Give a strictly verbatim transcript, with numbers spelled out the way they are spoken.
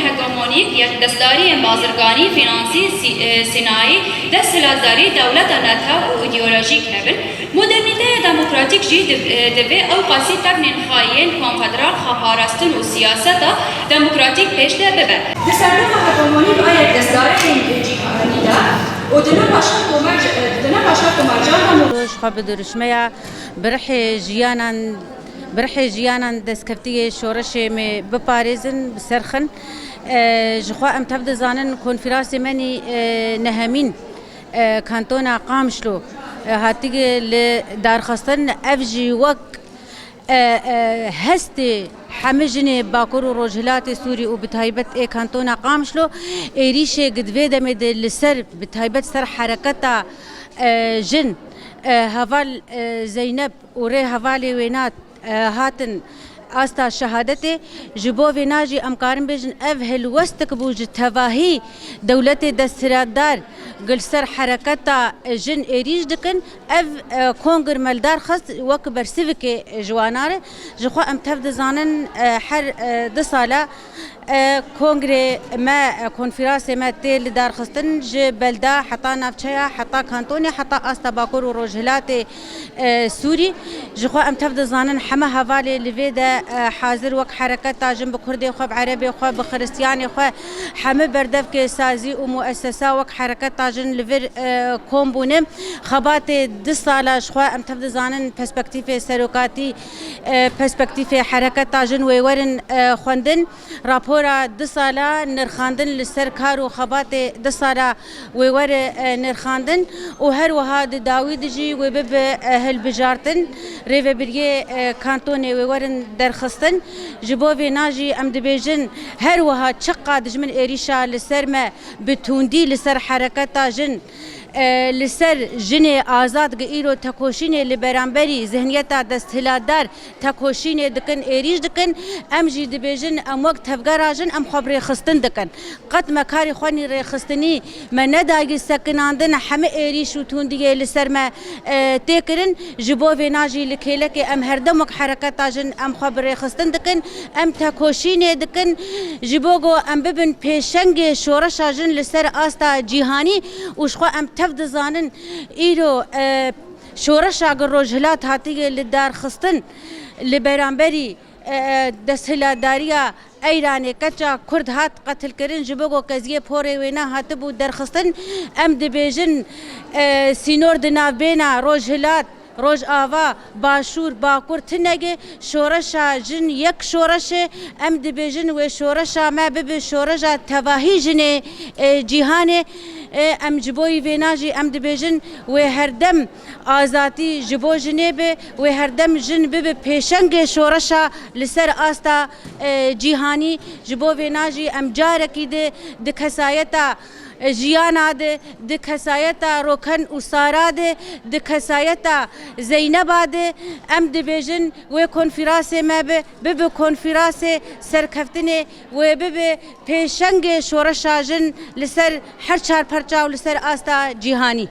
Hegemonîk, yekdestdariyên bazirganî, fînansî, sî-, e, sinayî, desthilatdarî, dewleta netew û îdeolojîk hebin. Modernîteya demokratîk jî di, e, divê ewqasî tevnên xwe yên konfederal xwe parastin û siyaseta demokratîk pêş de bibe. Di serdema hegemonîk a yekdestdariyên cîhanî de û di nava şert û merc-, e, di nava şert û mercan de Ji xwe bi dirûşmeya bi rihê jiyanan, bi rihê jiyanan destkeftiyê şoreşê me biparêzin, bi ser xin. E, ji xwe em tev dizanin konferansê me nî, e, nehemîn, e, kantona Qamişlo, e, hatiye li darxistin, ev jî wek, e, e, hestê hemî jinê Bakur û Rojhilatê Sûrî û bi taybet ê kantona Qamişlo êrîşê gi di vê demê de li ser, bi taybet ser hereketa, e, jin, e, heval, e, Zeynep û rê hevalê wêna, e, hatin asta şehadetê. Ji bo vêna jî em karin bêjin ev helwestek bû ji tevahî dewletê desthilatdar gi li ser hereketa jin êrîş dikin. Ev, e, kongir me li dar xist wek bersivikê ji wana re. Ji xwe em tev dizanin, e, her, e, du sala, e, kongrê me, e, konferansê me tê li dar xistin, ji belda heta navçeya, heta kantonê, heta asta Bakur û Rojhilatê, e, Sûrî. Ji xwe em tev dizanin heme hevalê li vê de, e, hazir wek hereketa jin bi kurdê xwe, bi erebê xwe, bi xiristiyanê xwe, heme berdevkê sazî û muessesa wek hereketa jin li vir, e, kom bûne. Xebatê du sala ji xwe em tev dizanin perspektîfê serokatî, e, perspektîfê hereketa jin wê werin, e, xwendin. Rapora du sala nirxandin li ser kar û xebatê du sala wê were, e, nirxandin û her wiha di dawî de jî wê bibe, e, hilbijartin. Rêvebiriyê, e, kantonê wê werin derxistin. Ji bo vêna jî em dibêjin her wiha çiqas dijmin êrîşa li ser me bi tundî li ser hereketa jin, e, li ser jinê azad gi îro tekoşînê li beramberî zihniyeta desthilatdar tekoşînê dikin, êrîş dikin. Em jî dibêjin, em wek tevgera jin em xwe bi rêxistin dikin. Qet me karê xwe nî rêxistinî me nedayî sekinandin, heme êrîş û tundiyê li ser me, e, tê kirin. Ji bo vêna jî li kêlekê em herdem wek hereketa jin em xwe bi rêxistin dikin. Em tekoşînê dikin. Ji bo ku em bibin pêşengê şoreşa jin li ser asta cîhanî û ji xwe em tev dizanin îro, e, şoreşa gi rojhilat hatiye li darxistin li beramberî, e, desthilatdariya Eyranê keça Kurd hat qetilkirin, ji bo ku keziyê porê wê nehatibû derxistin. Em dibêjin, e, sînor di navbêna Rojhilat, Rojava, Başûr, Bakur tune ye. Şoreşa jin yek şoreş e. Em dibêjin wê şoreşa me bibe şoreşa tevahî jinê, e, cîhanê. E, em ji bo vêna jî em dibêjin wê herdem azadî ji bo jinê be, wê herdem jin bibe pêşengê şoreşa li ser asta, e, cîhanî. Ji bo vêna jî em carekî di, di kesayeta, e, jiyana de, di kesayeta Roken û Sara de, di kesayeta Zeyneba de em dibêjin wê konferansê me be, bibe konferansê serkeftinê, wê bibe pêşengê şoreşa jin li ser her çar perça û li ser asta cîhanî.